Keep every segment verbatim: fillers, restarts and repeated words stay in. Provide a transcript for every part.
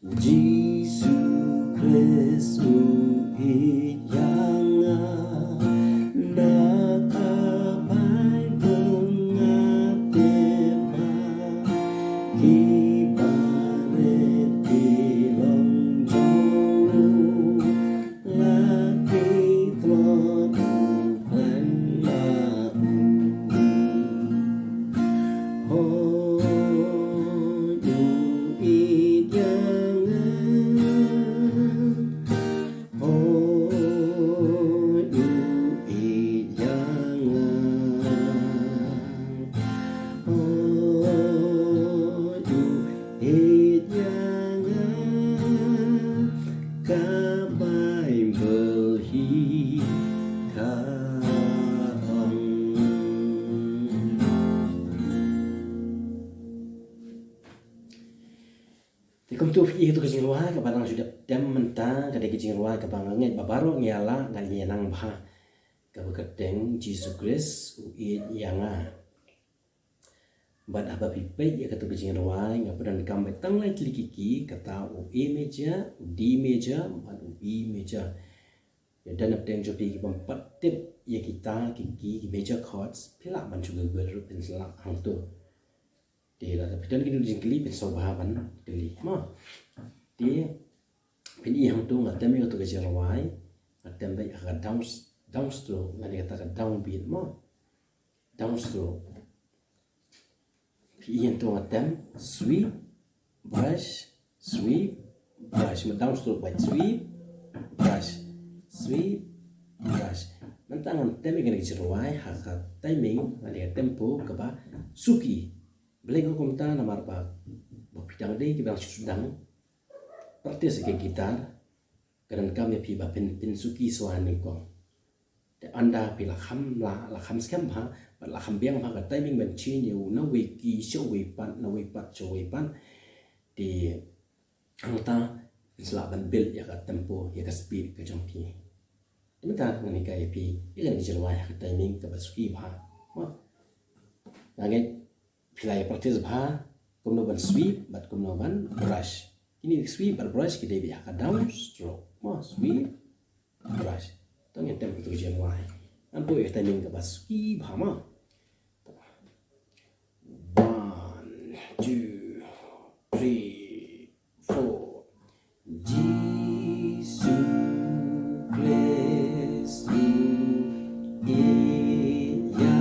Jisu Khrist u ïeit ïa nga, na ka Baibl nga tip ba ki barit ki long jong u, la ki tlot u khlaiñ ma u. Hooid u ïeit ïa nga. Hooid u ïeit ïa nga. Hooid u ïeit ïa nga. Ka Baibl hi ka ong. Te kumta phi ïohi ïa ka jingrwai kaba nang shu dep tem mynta, ka dei ka jingrwai kaba nga ngeit ba baroh ngi ïa lah, ngi ïa nang bha, kaba kyrteng Jisu Khrist u ïeit ïa nga. Bad haba phi peit ïa kata ka jingrwai, nga pyndonkam beit tang lai tylli ki key, kata u A major, u D major bad u E major. Ïa, don na pdeng jong phi ki bym pat tip ïa kita ki key, ki major chords, phi lah ban shu Google ruh, phin sa lah hangto. Te lada phi don kino kino ki jingkylli, phin sngewbha ban kylli, mo. Te phin ïohi hangto nga tem ïa kato ka jingrwai, nga tem beit ha ka down, downstroke, lane kata ka downbeat, mo. Downstroke. Phi ïohi hangto nga tem sweep, brush, sweep, brush. Mo, downstroke beit, sweep, brush, sweep, brush. Mynta ngan tem ïa kane ka jingrwai ha ka timing, lane ka tempo kaba suki. Balei nga ong kumta? Namar ba, ba phi dang dei kiba dang shu sdang practice ïa ka guitar, ka donkam ïa phi ba phin, phin suki shuwa ha nyngkong. Te ynda phi la kham, la, la kham skhem bha, bad la kham biang bha ka timing ban change ïa u na uwei key sha uwei pat, na uwei pat sha uwei pat, te hangta phin sa lah ban build ïa ka tempo, ïa ka speed ka jong phi. Te mynta ngan hikai ïa phi ïa kane ka jingrwai ha ka timing kaba suki bha. Mo. Nga ngeit phi la ïa practice bha kumno ban sweep bad kumno ban brush. Kine sweep bad brush ki dei beit ha ka downstroke. Mo, sweep, brush. To ngin tem kato ka jingrwai. Ngan buh ïa ka timing kaba suki bha, mo. One, two, three, four. Jisu Khrist u ïeit ïa nga.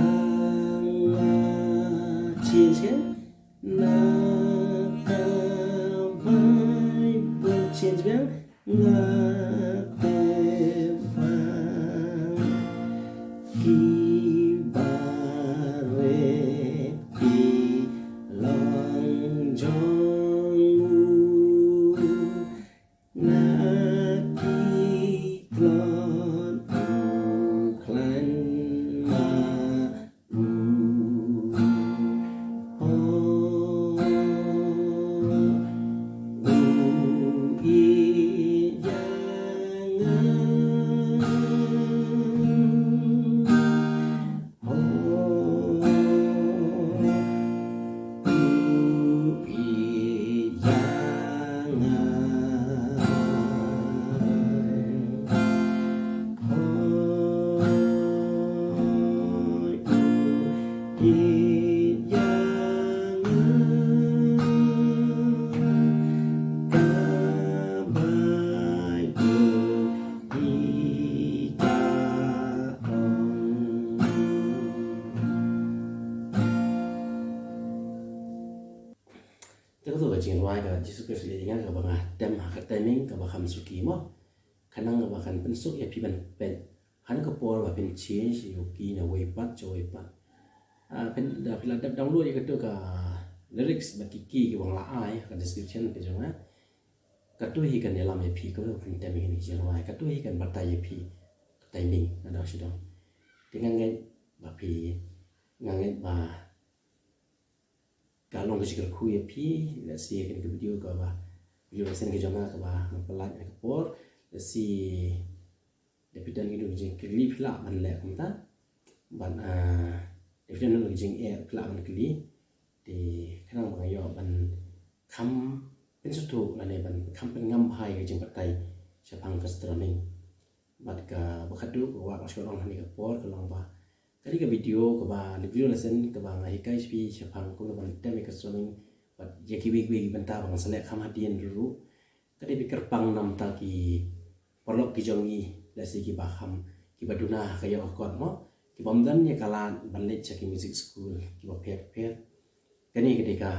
Change kan? Na ka Baibl, change biang. Nga tip ba ki barit ki long jong u, na ki tlot u khlaiñ ma u. Ho, u ïeit ïa nga. Ho, u ïeit ïa nga. Ho, u ïeit ïa nga. Ka Baibl hi ka ong. Te kato ka jingrwai ka Jisu Khrist u ïeit ïa nga kaba nga tem ha ka timing kaba kham suki mo. Khnang kaba kan pynsuk ïa phi ban peit ha kane ka por ba phin change ïa u key na uwei pat sha uwei pat. Ah, phin, da phi la dep download ïa kato ka lyrics bad ki key kiba nga la ai ha ka description ka jong nga. Kato hi kan ïalam ïa phi kumno phin tem ïa kane ka jingrwai. Kato hi kan batai ïa phi ka timing na dang shu dang. Te nga ngeit ba phi, nga ngeit ba ka long ka jingkyrkhu ïa phi. Let's see, kane ka video kaba, video ba sien ka jong nga kaba nga pynlait ha ka por. Let's see, da phi don kino kino ki jingkylli phi lah ban leh kumta. Ban, ah, da phi don kino ki jingeh phi lah ban kylli. Te khnang ba nga ïoh ban kham pynsngewthuh lane ban kham pynngam bha ïa ka jingbatai shaphang ka strumming. Bad kaba khatduh kaba nga kwah ban ong ha kane ka por ka long ba kane ka video kaba, video lesson kaba nga hikai sha phi shaphang kumno ban tem ïa ka strumming bad ïa kiwei kiwei ki bynta ba ngan sa leh kham hadien ruh, ka dei ba kyrpang namar ki paralok ki jong ngi, lehse kiba kham, kiba duna ha ka ïoh ka kot mo, kibym don ïa ka lad ban leit sha ki music school kiba pher pher. Kane ka dei ka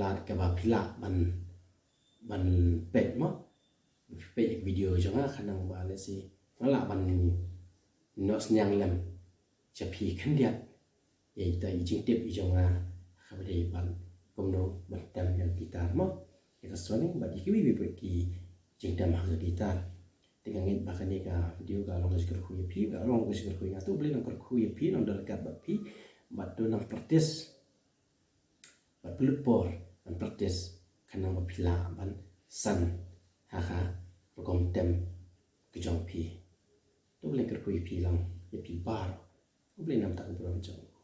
lad kaba phi lah ban, ban peit mo, peit ïa ka video jong nga khnang ba lehse nga lah ban noh synñiang lem sha phi khyndiat ïa ita i jingtip i jong nga, kaba dei ban kumno ban tem ïa ka guitar mo, ïa ka strumming bad ïa kiwei kiwei ki jingtem ha ka guitar. Te nga ngeit ba kane ka video ka long ka jingkyrkhu ïa phi, ka long ka jingkyrkhu ïa nga, to U Blei un kyrkhu ïa phi, un don ryngkat bad phi bad to nang practice bad pynlut por ban practice khnang ba phi lah ban san ha ka rukom tem ka jong phi. To U Blei un kyrkhu ïa phi lang, ïa phi baroh. U Blei un nang tang bad phi.